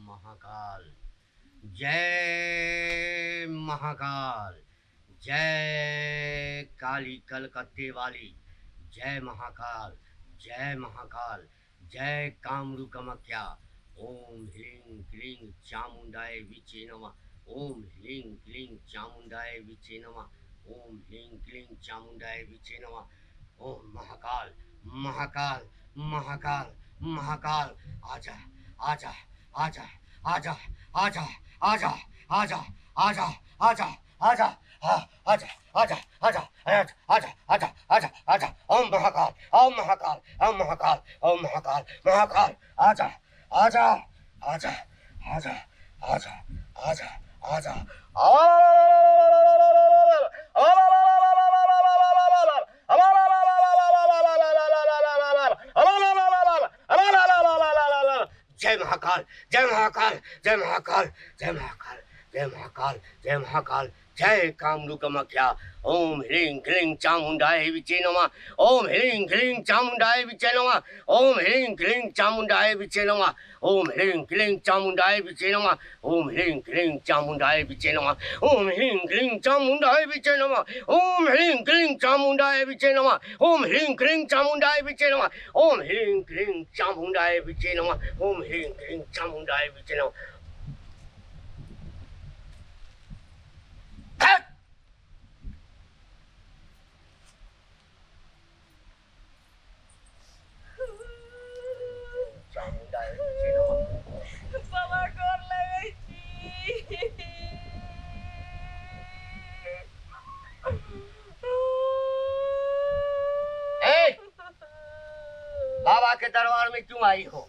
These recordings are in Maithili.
महाकाल, जय महाकाल, जय काली कलकत्ते वाली, जय महाकाल, जय महाकाल, जय कामरू कमख्या। ओम ह्रीं क्लीं चामुंडाय विचे नमः। ओम ह्रीं क्लीं चामुंडाय विचे नमः। ओम ह्रीं क्लीं चामुंडाय विचे नमः। ओम महाकाल महाकाल महाकाल महाकाल, आजा आजा आजा आजा आजा आजा आजा आजा आजा आजा आजा आजा आजा आजा आजा आजा आजा आजा। ओम महाकाल ओम महाकाल ओम महाकाल ओम महाकाल महाकाल, आजा आजा आजा आजा आजा आजा आजा। जय महाकाल जय महाकाल जय महाकाल जय महाकाल जय महाकाल जय महाकाल, जय कामरू कमख्या। ओम ह्रीं क्लीं चामुंडाय विचे नमः। ओम ह्रीं क्लीं चामुंडाय विचे नमः। ओम ह्रीं क्लीं चामुंडाय विचे नमः। ओम ह्रीं क्लीं चामुंडाय विचे नमः। ओम ह्रीं क्लीं चामुंडाय विचे नमः। ओम ह्रीं क्लीं चामुंडाय विचे नमः। ओम ह्रीं क्लीं चामुंडाय विचे नमः। ओम ह्रीं क्लीं चामुंडाय विचे नमः। ओम ह्रीं क्लीं चामुंडाय विचे नमः। ओम ह्रीं क्लीं चामुंडाय विचे नमः। बाबा गोर लगै छी। ए, बाबा के दरबार में क्यों आई हो?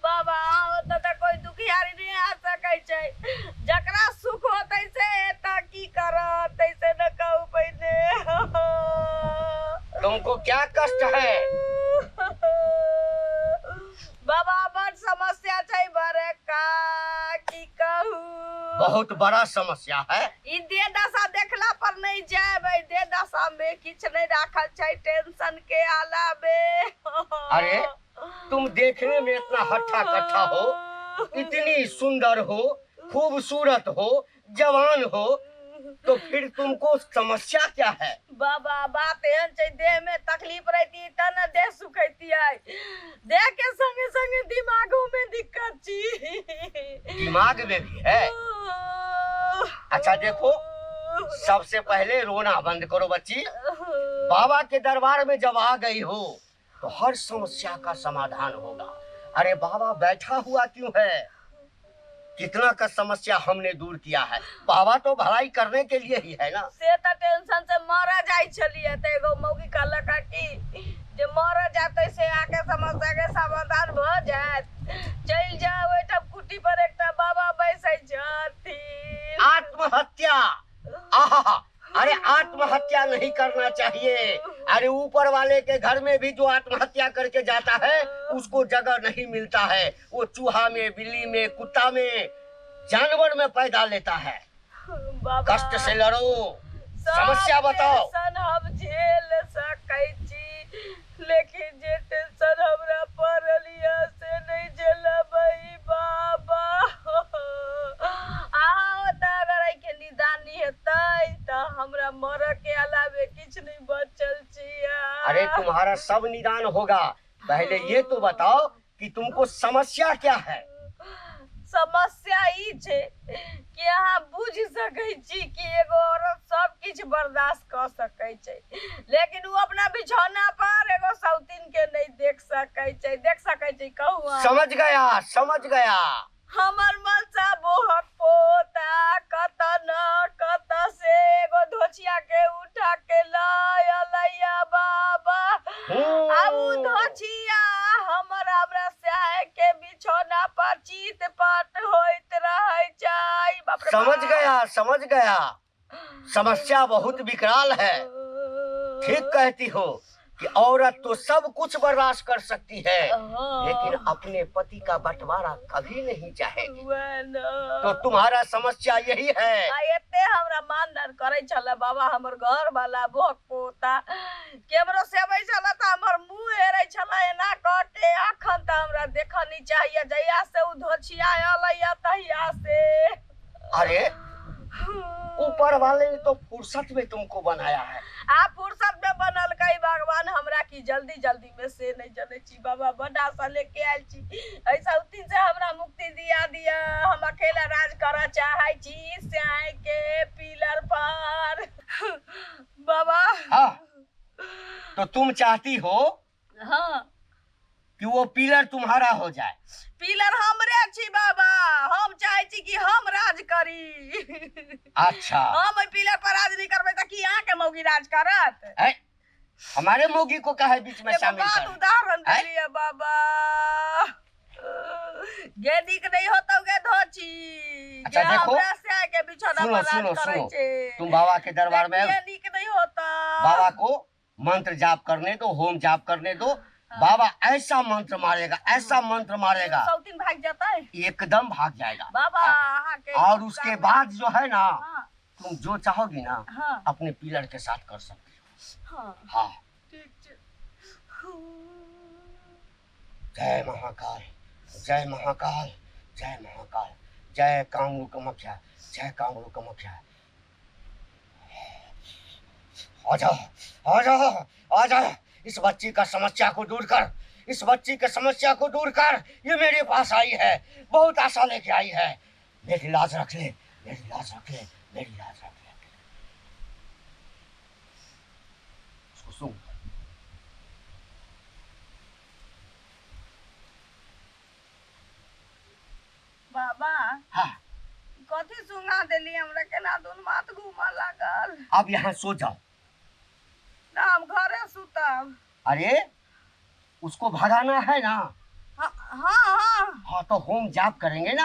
बाबा ओतऽ तऽ कोइ दुखियारी नहि आ सकै छै, जकरा सुख होतै से एतऽ की करत, से न कहू पहिने। तुमको क्या कष्ट है? बाबा बड़ समस्या छै बड़का, की कहू, बहुत बड़ा समस्या है। ई देह दशा देखला पर नहीं जायब, देह दशा में किछु नहीं राखल छै, टेंशन के आला में। अरे तुम देखने में इतना हट्ठा कट्ठा हो, इतनी सुंदर हो, खूबसूरत हो, जवान हो, तो फिर तुमको समस्या क्या है? बाबा बात एहन छै, देह में तकलीफ रहती त न देह सुखैतियै, देह के संगे संगे दिमागो में दिक्कत छी। दिमाग में भी है? अच्छा देखो, सबसे पहले रोना बंद करो बच्ची। बाबा के दरबार में जब आ गई हो तो हर समस्या का समाधान होगा। अरे बाबा बैठा हुआ क्यों है? कितना का समस्या हमने दूर किया है। बाबा तो भलाई करने के लिए ही है ना। से त टेंशन से मर जाय छलियै त एगो मौगी कहलक कि जे मर जाते से आके समस्या के समाधान भ जायत, चलि जाउ ओहिठाम कुटी पर एकटा बाबा बैसै छथिन। आत्महत्या, आहा, अरे आत्महत्या नहीं करना चाहिए। अरे ऊपर वाले के घर में भी जो आत्महत्या करके जाता है उसको जगह नहीं मिलता है, वो चूहा में, बिल्ली में, कुत्ता में, जानवर में पैदा लेता है। कष्ट से लड़ो, समस्या बताओ। टेंशन हम झेल सकै छी, लेकिन जे टेंशन हमरा पड़ल ये से नहीं झेलबै बाबा। अहाँ ओतऽ अगर एहिके निदान नहि हेतै तऽ हमरा मरऽ के अलावे किछु नहि बचल छी। अरे तुम्हारा सब निदान होगा, पहले ये तो बताओ कि तुमको समस्या क्या है? समस्या ई छै कि अहाँ बुझि सकै छी कि एगो औरत सब किछु बर्दाश्त कऽ सकै छै, लेकिन ओ अपना बिछौना पर एगो सौतीन के नहि देख सकै छै। देख सकै छै कहू अहाँ? समझ गया समझ गया। हमर मनसा बोहक पोता कत न कत से एगो धोछिया के उठा के लय अलैया बाबा। आब उ धोछिया हमर हमरा स्याह के बिछौना पर चित पट होइत रहै छै। बाप रे समझ बाप। गया समझ गया, समस्या बहुत विकराल है। ठीक कहती हो कि औरत तो सब कुछ बर्दाश्त कर सकती है, लेकिन अपने पति का बंटवारा कभी नहीं चाहेगी। वएह न। तो तुम्हारा समस्या यही है। आ एते हमरा मानदान करै छलै बाबा हमर घर वाला बोक पोता, केमरो से अबै छलै तऽ हमर मुँह हेरै छलै एना कऽ के। अखन तऽ हमरा देखऽ नहीं चाहिए जहिया से उ धोछिया अलैया तहिया से। अरे ऊपर वाले ने तो फुर्सत में तुमको बनाया है। आ फुर्सत में बनल कई भगवान हमरा की जल्दी जल्दी में से नहीं जने छी बाबा, बड आशा लेके आयल छी। ऐसा उतिन से हमरा मुक्ति दिया दिया, हम अकेला राज करऽ चाहै छी श्याय के पिलर पर। बाबा हाँ तो तुम चाहती हो हाँ कि वो पिलर तुम्हारा हो जाए। पिलर हमरे छी बाबा, हम चाहे छी कि हम राज करी। अच्छा हम एहि पिलर पर राज नहीं करबै तऽ की अहाँ के मौगी राज करत? है? हमारे मौगी को काहे बीच में एगो शामिल बात कर? उदाहरण हैं? देलियै बाबा, गे नीक नहीं होतौ गे धोची। अच्छा, गे देखो। हमरा से आके बिछौना सुनो, पर राज सुनो, करै सुनो। छै। तुम बाबा के दरबार में गे नीक नहीं होता। बाबा को मंत्र जाप करने दो, होम जाप करने दो। बाबा ऐसा मंत्र मारेगा, ऐसा मंत्र मारेगा, सौतीन भाग जाता है, एकदम भाग जाएगा। बाबा अहाँ के और उसके बाद जो है ना, हाँ तुम जो चाहोगी ना हाँ अपने पिलर के साथ कर सकती हो। हाँ हाँ ठीक छै। जय महाकाल, जय महाकाल, जय महाकाल, जय कामरू कामाख्या, जय कामरू कामाख्या। आजा आजा आजा, इस बच्ची का समस्या को दूर कर, इस बच्ची के समस्या को दूर कर। ये मेरे पास आई है, बहुत आशा लेके आई है। मेरी लाज रख ले, मेरी लाज रख ले, मेरी लाज रख ले। उसको सुन। बाबा हाँ कथी सुंघा देली हमरा, केना दुन माथ घूमऽ लागल। अब यहाँ सो जाओ। ना हम घरे सुतब। अरे उसको भगाना है ना। हाँ हाँ हाँ हाँ तो होम जाप करेंगे ना।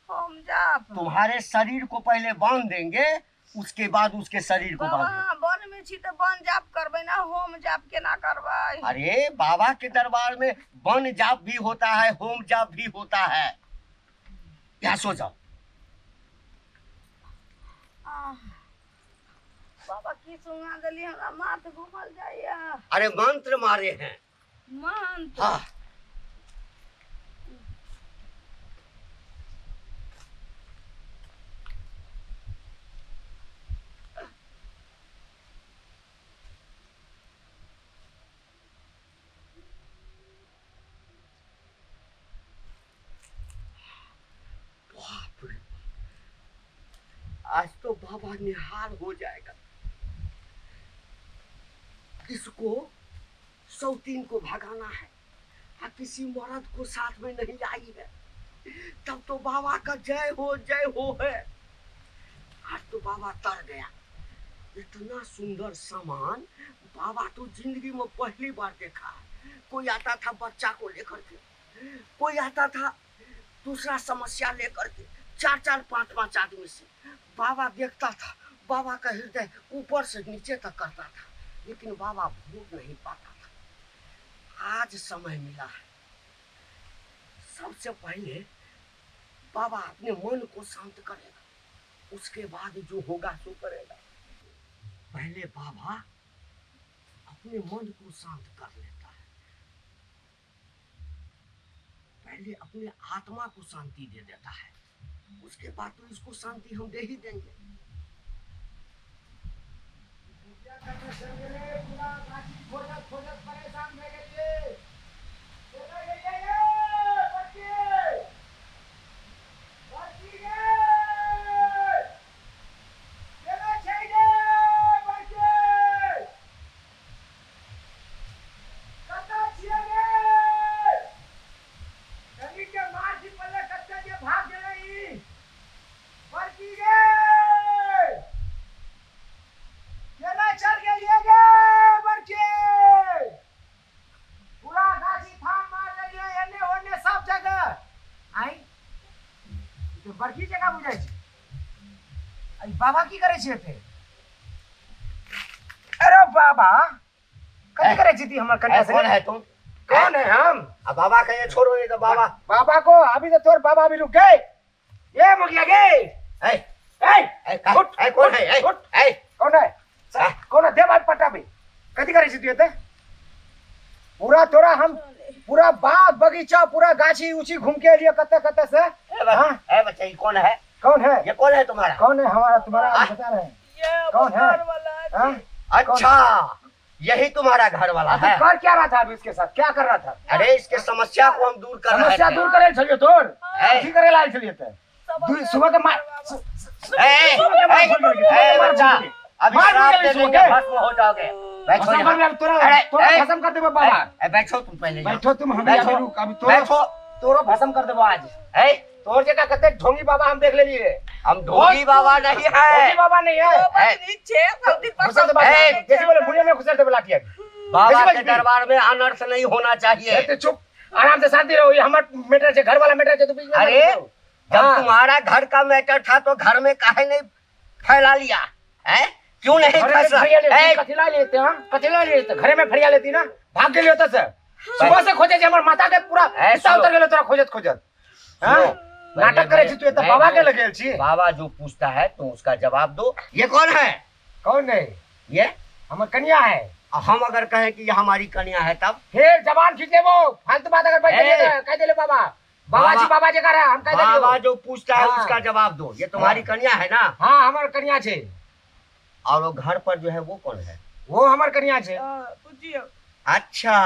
हम जाप तुम्हारे शरीर को पहले बांध देंगे, उसके बाद उसके शरीर को बाबा बांध। वन में छी तऽ वन जाप करबै ना, होम जाप केना करबै? अरे बाबा के दरबार में वन जाप भी होता है, होम जाप भी होता है। यहाँ सो जाओ। आह, बाबा की सुंघा देली हमरा, माथ घूमल जाइया। अरे मंत्र मारे हैं। मंत्र हाँ बाप रे, आज तो बाबा निहाल हो जाएगा। इसको सौतीन को भगाना है आ किसी मर्द को साथ में नहीं आई है, तब तो बाबा का जय हो है। आज तो बाबा तर गया। इतना सुंदर सामान बाबा तो जिंदगी में पहली बार देखा। कोई आता था बच्चा को लेकर के, कोई आता था दूसरा समस्या लेकर के, चार चार पांच पांच आदमी से। बाबा देखता था, बाबा का हृदय ऊपर से नीचे तक करता था, लेकिन बाबा भोग नहीं पाता था। आज समय मिला है। सबसे पहले बाबा अपने मन को शांत करेगा, उसके बाद जो होगा सो करेगा। पहले बाबा अपने मन को शांत कर लेता है, पहले अपने आत्मा को शांति दे देता है, उसके बाद तो इसको शांति हम दे ही देंगे। बड़की जगह बुझाइ छै। बाबा की करै छै एते? अरे बाबा कथी करै छी ती हमर कन्या से? कौन है तुम? कौन है हम? अब बाबा कहिए छोड़ो नहीं तो बाबा बाबा को अभी तो तोर बाबा भी रुक गए। ये मुखिया गए। ए ए ए उठ, कौन है? ए उठ। ए कौन है? कौन है? दे बात पटा भी। कथी करै छी तू एते? पूरा तोरा हम पूरा बाग बगीचा पूरा गाछी उची घूम के एलियै कतऽ कतऽ से। हाँ? ए बच्चा, ये कौन है? कौन है? ये कौन है तुम्हारा? कौन है हमारा तुम्हारा? हम बता रहे हैं। ये कौन है? घर वाला है। हाँ? अच्छा, यही तुम्हारा घर वाला अभी है। कर क्या रहा था अभी इसके साथ? क्या कर रहा था? अरे इसके समस्या को हम दूर कर रहे समस्या थे। दूर करे छलियो तोर। ए। की करे लायल छलियो ते? सब सुबह के मार ए, ए, सुबह के मार ए, छोड़ देंगे, ए, सुबह के मार बच्चा, छोड़ देंगे। अभी मार श्राप देंगे दे सुबह देंगे, के। भस्म हो जाओगे। बैठो भस्म यहाँ। कर देब, तोरा अरे, तोरा ए, भस्म कर देबो बाबा। ए, बैठो तुम पहले यहाँ। बैठो तुम, हम बैठो। अभी रुक, अभी तोरो बैठो। तोरो भस्म कर देबो आज। ए, तोर जगह कते ढोंगी बाबा हम देख लेलिए। हम ढोंगी बाबा नहीं है। ढोंगी बाबा नहीं है। घुसल दे बाबा। ए, जैसे बोले बुढ़िया में घुसल देबो लाठी अभी। बाबा कैसे के बच गई? दरबार में अनर्थ नहीं होना चाहिए। ए, तो चुप, आराम से शांति रहो। ये हमार मैटर छे, घर वाला मैटर छे, तू बीच में मत अरे घुसो। जब हाँ। तुम्हारा घर का मैटर था तो घर में काहे नहीं फैला लिया है? क्यों नहीं घरे में फैसला? फरिया लेती, ए, कथी ला लेते हैं? कथी ला लेते? घरे में फरिया लेती ना, भाग गेलियो तो से। सुबह से खोजे छे हमर माता के पूरा ए, गुस्सा सुनो। उतर गेलो तोरा खोजत खोजत। हाँ? सुनो। नाटक करे छी तू, एतऽ मैं- बाबा के लगेल छी। बाबा जो पूछता है तुम उसका जवाब दो। ये कौन है? कौन है? ये हमर कन्या है। और हम अगर कहें कि ये हमारी कन्या है तब? फिर जबान खींच लेबो, फालतू बात अगर बैठ ए। गेलियै तऽ कहि देले बाबा। बाबा जी बाबा जी कर हम कहि देलियो। बाबा जो पूछता है हाँ। उसका जवाब दो। ये तुम्हारी कन्या है ना? हाँ, हमर कन्या छे। और वो घर पर जो है वो कौन है? वो हमर कन्या छे। पूछियो। अच्छा,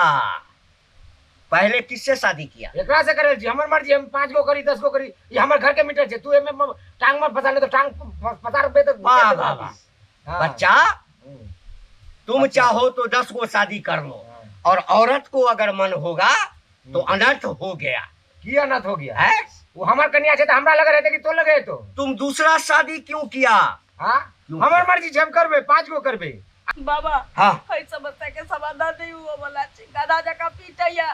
पहले किससे शादी किया? एकरा से करल छी, हमर मर्जी, हम 5 गो करी 10 गो करी, ये हमर घर के मीटर छे। तू एमे टांग मत फंसा ले तो टांग फंसा बे तो वाह, वाह, वाह। हाँ। बच्चा, तुम बच्चा। चाहो तो 10 गो शादी कर लो, हाँ। और औरत को अगर मन होगा तो अनर्थ हो गया। की अनर्थ हो गया? है? वो हमर कन्या छे तो हमरा लगे रहते कि तो लगे तो। तुम दूसरा शादी क्यों किया? हाँ? क्यों हमर किया? मर्जी छे, हम करबे, 5 गो करबे। बाबा, हाँ। एहि समस्या के समाधान नहीं हुआ वाला छै। गधा जकाँ पीटैया,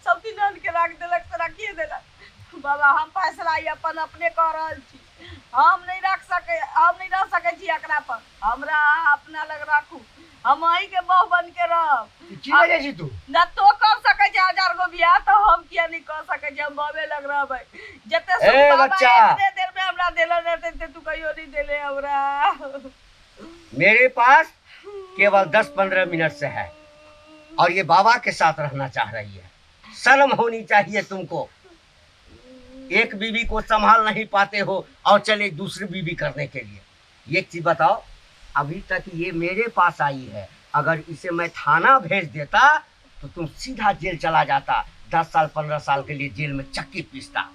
सब दिन आन के राख देलक तऽ राखिए देलक। बाबा, हम फैसला ई अपन अपने कऽ रहल छी। हम नहीं राख सकै, हम नहीं रह सकै छी एकरा पर। हमरा अहाँ अपना लग राखू, हम अहीं के बहु बन के रहब। ई की बजै छी तू? ना तो कर सकै छै 1000 गो बियाह, तऽ हम किया नहीं कर सकै छी? हम बबे लग रहबै। जते सुख ए, बाबा बच्चा। एतने देर में हमरा देलन रहतै, ते तू कहियो नहीं देले हमरा। मेरे पास केवल 10-15 मिनट से है और ये बाबा के साथ रहना चाह रही है। शर्म होनी चाहिए तुमको। एक बीवी को संभाल नहीं पाते हो और चले दूसरी बीवी करने के लिए। एक चीज बताओ, अभी तक ये मेरे पास आई है, अगर इसे मैं थाना भेज देता तो तुम सीधा जेल चला जाता, 10 साल 15 साल के लिए जेल में चक्की पीसता।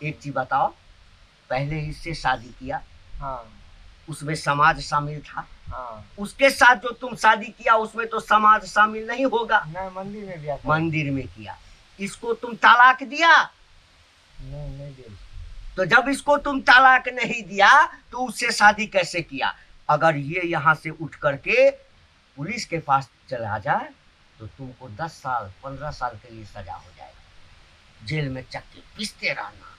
एक चीज बताओ, पहले इससे शादी किया, हाँ। उसमें समाज शामिल था? हाँ। उसके साथ जो तुम शादी किया उसमें तो समाज शामिल नहीं होगा। नहीं, मंदिर में भी आता। मंदिर में किया। इसको तुम तलाक दिया? नहीं, नहीं दिया। तो जब इसको तुम तलाक नहीं दिया तो उससे शादी कैसे किया? अगर ये यहाँ से उठ करके पुलिस के पास चला जाए तो तुमको 10 साल 15 साल के लिए सजा हो जाएगा। जेल में चक्की पीसते रहना,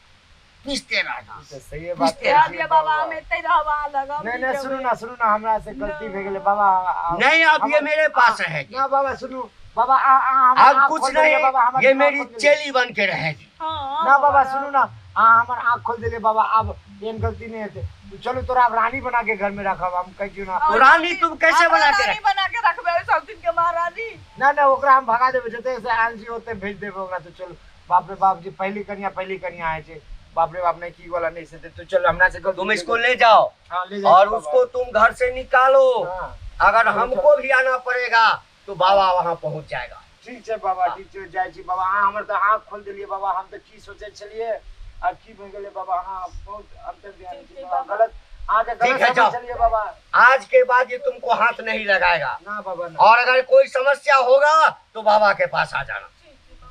पीसते रहना। ई तऽ सही बात पीसते रह दिया बाबा, हम एते रहब अहाँ लग, हम नहीं नहीं नहीं, सुनू जेबै। ना, सुनू ना, हमरा से गलती भए गेलै बाबा। नहीं, अब ये मेरे पास रहेगी। ना बाबा, सुनू बाबा, आ, आ, हमर अब आँख कुछ खोल देलियै नहीं, बाबा, हमर ये दिमाग मेरी खोल देलियै। चेली बन के रहेगी। हाँ, ना बाबा, बाबा। सुनू ना, आ हमर आँख खोल देलियै बाबा, अब एहन गलती नहीं हेतै। चलू तोरा अब रानी बना के घर में रखब, हम कहै छियौ ना। तो रानी तुम कैसे हमरा बना के रानी रख? बना के रखबै ओहि सब दिन के महारानी। ना ना, ओकरा हम भगा देबै, जतऽ से आयल छी ओतऽ भेज देबै ओकरा। तो चलू, बाप रे बाप जी, पहली कन्या, पहली कन्या आय छै, बाप रे बाप, नहीं की वाला नहीं से। तो चलो, हमरा से गलती तुम इसको ले जाओ हाँ, ले जाओ और बाबा। उसको तुम घर से निकालो। हाँ। अगर चलो, हमको भी आना पड़ेगा तो बाबा वहाँ पहुँच जाएगा। ठीक छै बाबा, ठीक छै, जाइ छी बाबा। अहाँ हमर तऽ आँख खोल देलियै बाबा, हम तऽ की सोचै छलियै आ की भऽ गेलै बाबा। अहाँ बहुत अंतर ध्यान ठीक छी छै बाबा, बाबा। गलत अहाँके ठीक गलत है, समझ जाओ। छलियै बाबा। आज के बाद ये तुमको हाथ नहीं लगाएगा। ना बाबा, ना। और अगर कोई समस्या होगा तो बाबा के पास आ जाना,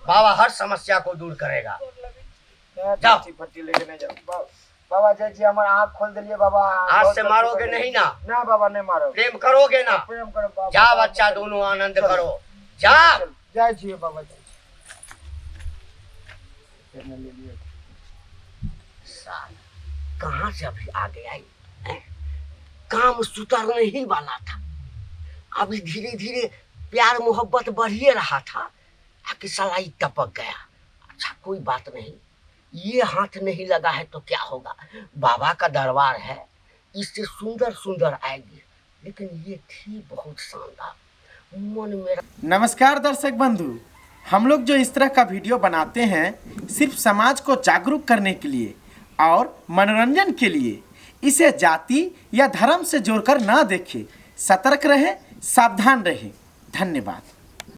बाबा हर समस्या को दूर करेगा। जाओ। फट्टी फट्टी लेके नहीं जाओ बाबा, जाइ छी, हमर आँख खोल देलियै बाबा। आज बहुत से गलती मारोगे भऽ गेलै। नहीं ना? ना बाबा, नहीं मारो। प्रेम करोगे ना? प्रेम करो बाबा। जा बच्चा, दोनों आनंद करो, जा। चल, जाइ छियै बाबा, जाइ छी। फेर नहि लेलियै। साल कहाँ से अभी आगे आई हैं? काम सुतरने ही वाला था, अभी धीरे धीरे प्यार मोहब्बत बढ़िए रहा था, आके साला ही टपक गया। अच्छा कोई बात नहीं, ये हाथ नहीं लगा है तो क्या होगा, बाबा का दरबार है, इससे सुंदर सुंदर आएगी। लेकिन ये थी बहुत शानदार, मन मेरा। नमस्कार दर्शक बंधु, हम लोग जो इस तरह का वीडियो बनाते हैं सिर्फ समाज को जागरूक करने के लिए और मनोरंजन के लिए। इसे जाति या धर्म से जोड़कर ना देखें। सतर्क रहें, सावधान रहें। धन्यवाद।